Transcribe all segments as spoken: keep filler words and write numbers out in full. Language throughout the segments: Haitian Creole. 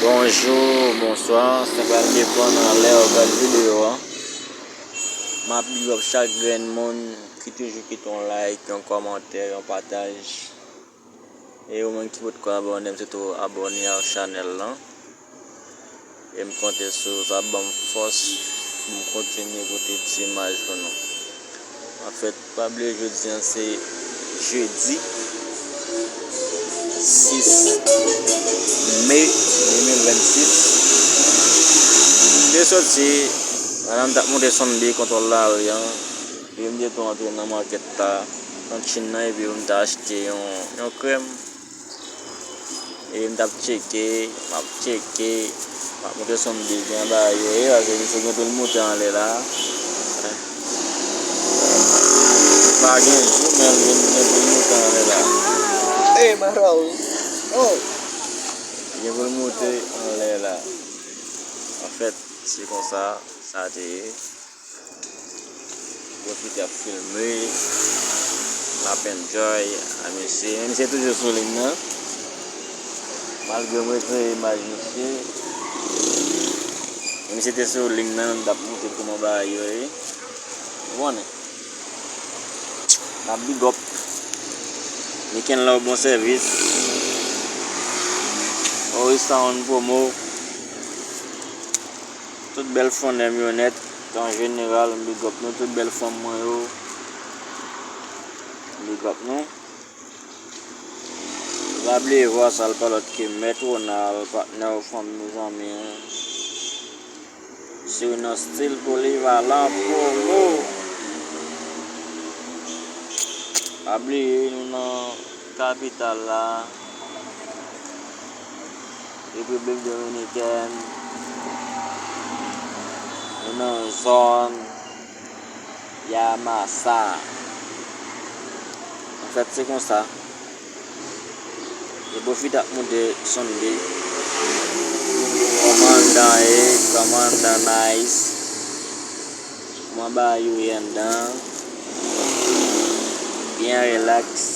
Bonjou, bonswa, sa pral depann nan lè w ap gade videyo a. M ap big up chak grenn moun ki toujou kite yon like, yon kòmantè, yon pataj. E ou menm ki potko abòne, m swete w abòne ak chanèl lan. E m konte sou sa ap ban m fòs pou m kontinye pote ti imaj pou nou. Anfèt, pa bliye jodi a se jedi sis me de mil vennsis. M te soti, pandan m t ap monte Sunday, kontwòl lari a, epi m te tou antre nan makèt la, nan Chin nan, epi m t achte yon, yon krèm. E m t ap tcheke, m ap tcheke, m ap monte Sunday, gen bagay yo ye, paske misye gen pou l moute anlè la. Pa gen jou, men l gen, gen pou l moute anlè la. Hey, my house. Oh. Gen pou l moute anlè la. Anfèt, se konsa sa te ye. Pwofite ap filme, n ap enjoy a misye. Men misye toujou sou liy nan. Malgre m retire imaj misye, men misye te sou liy nan, m t ap montre kòman bagay yo ye. Ou konnen. N ap big up. Mikenlove, bon sèvis. Ori Sound Promo. Tout bèl fannè m yo nèt, an jeneral, m big up nou, tout bèl fanm mwen yo, m big up nou. Pa bliye vwa sa, l pa lòt ke Mèt Ronald, patnè w fanm nou, zanmi w. Sou nan stil Polivalan Promo. Pa bliye, nou nan kapital la, Repiblik Dominikèn, nou nan zòn Yamasa. Anfèt, se konsa. E pwofite ap monte Sunday. Kòmandan e, kòmandan nice. Kòman bagay yo ye anndan? Byen relax.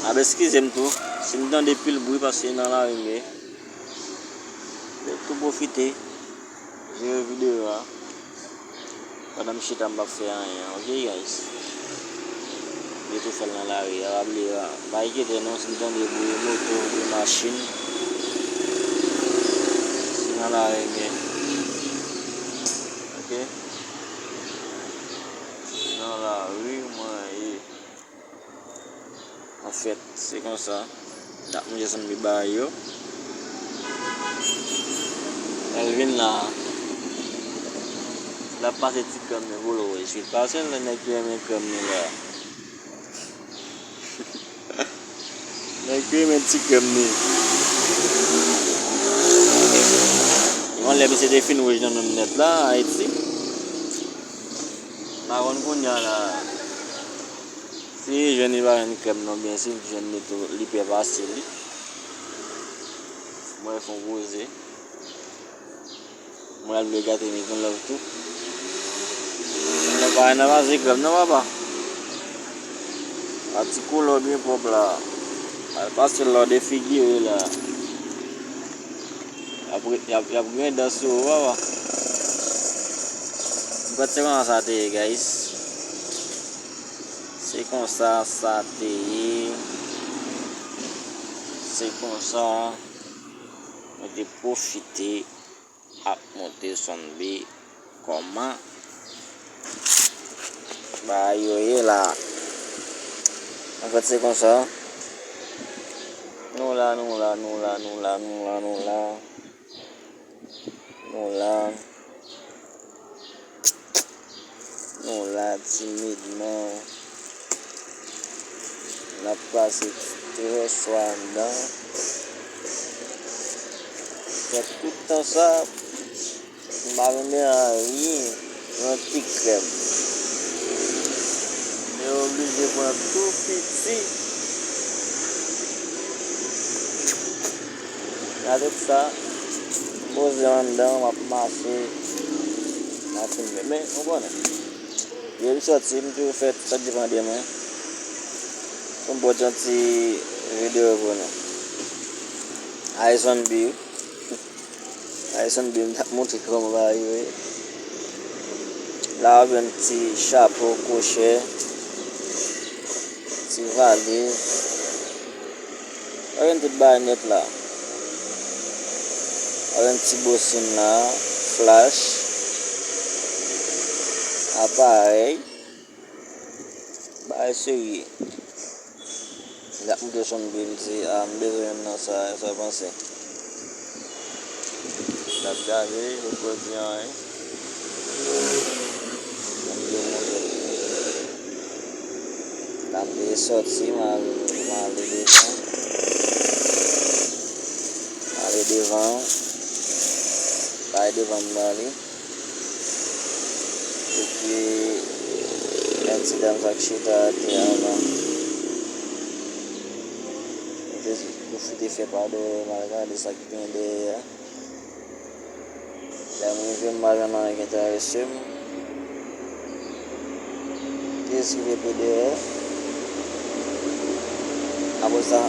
Ap eskize m tou si m tande pil bri paske nan lari m ye. Men tou pwofite jere videyo a. Pandan m chita, m p ap fè anyen, ok, guys? Yo tou fè l nan lari a, pa bliye a. Pa enkyete non si m tande bri moto, bri machin. Se nan lari m ye. Ok? Se nan lari mwen ye. Anfèt, se konsa. N ap manje sann li bay yo. Lè l vin la, l ap pase ti krèm li pou l wè. Sweet pase l, nèg ki renmen krèm li la. Nèg ki renmen ti krèm li. Yon lè misye te fin wouj nan menm nèt la, Ayiti. M pa konn kounye a la. Si jwenn li pa jwenn krèm non, byen si l jwenn li tou, li pè pase li. Mwen fè yon poze. Mwen al vle gate Mikenlove tou. Mikenlove pa nan pase krèm non, papa. A ti koulè byen pwòp la. Al pase lòd e figire la. Y ap, y ap, y ap griyen dan sou ou, papa. Anfèt, se konsa sa te ye, guys. Se konsa sa te ye. Se konsa mwen te pwofite ap monte Sunday. Kòman bagay yo ye la? Anfèt, se konsa. Nou la, nou la, nou la, nou la, nou la, nou la. Nou la. Nou la timidman. N ap pase trè swa anndan. Fè tout tan sa, m pa vin anyen, yon ti krèm. Yo oblije pran tou piti. Gade sa, m poze anndan, m ap mache, m ap filme. Men, ou konnen, lè m sòti, m toujou fè sa k depann de mwen. Pou m pote yon ti videyo pou nou. Ayson Bill. Ayson Bill, m t ap montre kòman bagay yo ye. La w ap jwenn ti chapo, kwochè, ti valiz. W ap jwenn tout bagay nèt la. W ap jwenn ti bosin la, flach, aparèy. Bagay serye. L ap montre Sonbil, m di, a, m bezwen youn nan sa, sa w panse? L ap gade, li poko di anyen. Sonbil montre l. L ap sòti, m al, m ale devan. M ale devan. Bay devan m ba li. Epi, yon ti dam sa k chita atè a la. Mwen te pwofite fè pa dèyè m al gade sa k gen dèyè a. Lè m rive, m pa jwenn anyen ki enterese m. Kiyès ki te pi dèyè? Apre sa,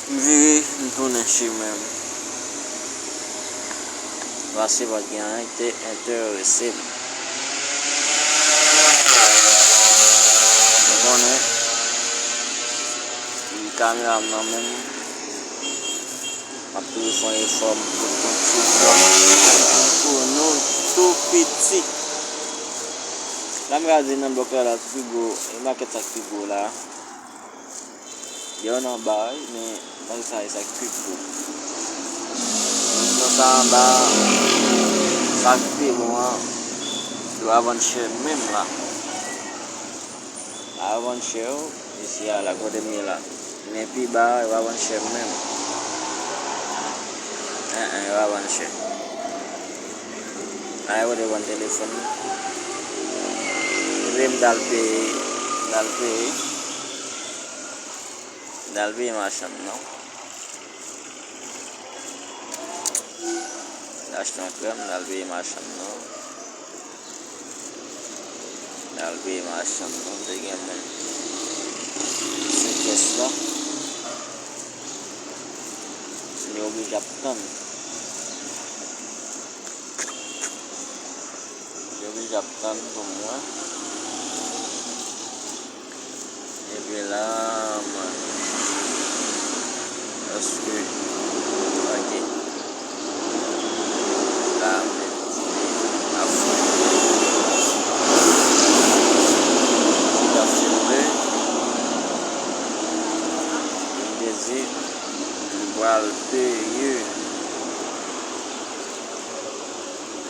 m vire, m tounen chemen m. Paske pa t gen anyen ki te enterese m. Ou konnen, kamera m nan men m. M ap toujou fè yon efò pou nou tou piti. Pou nou tou piti. La m ka di nan blòk la, la, sa ki pi gwo, e makèt sa ki pi gwo la. Gen youn anba, wi, men nan sa, e sa ki pi gwo. Nan sa anba, sa ki pi gwo an, yo pa vann chè menm la. La yo vann chè, wi, isi a, la kote m ye la. Men pi ba, yo pa vann chè menm. En, en, yo pa vann chè. A, yo te vann telefòn. Epi m t al peye, m t al peye. M t al peye machann nan. M t achte yon krèm, m t al peye machann nan. M t al peye machann nan, te gen moun sou kès la. Li oblije ap tann. Li oblije ap tann pou mwen. Epi la, mwen, èske, ok. La, mwen, ap filme. Ap filme. M te di, m pral peye.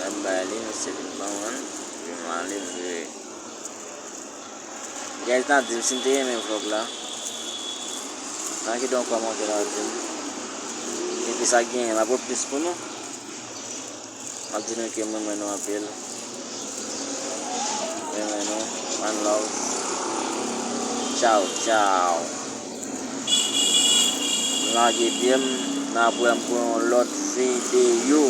Lè m bay li, misye vin ban mwen. Epi m ale, m vire. Guys, n a di m si n te renmen vlòg la. N a kite yon kòmantè la di m. Epi sa k genyen, m ap replis pou nou. M ap di nou ke m renmen nou anpil. M renmen nou. One love. Tchaw, tchaw. M lage pye m. N ap wè m pou yon lòt videyo.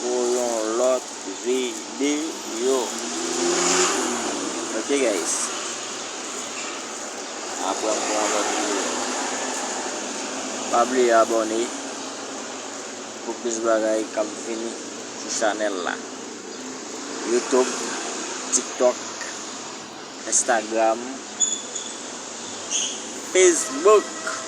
Pou yon lòt videyo. Ok, guys. Apre m pou yon lòt videyo. Pa bliye abòne pou plis bagay k ap vini sou chanèl la. YouTube, TikTok, Instagram, Facebook.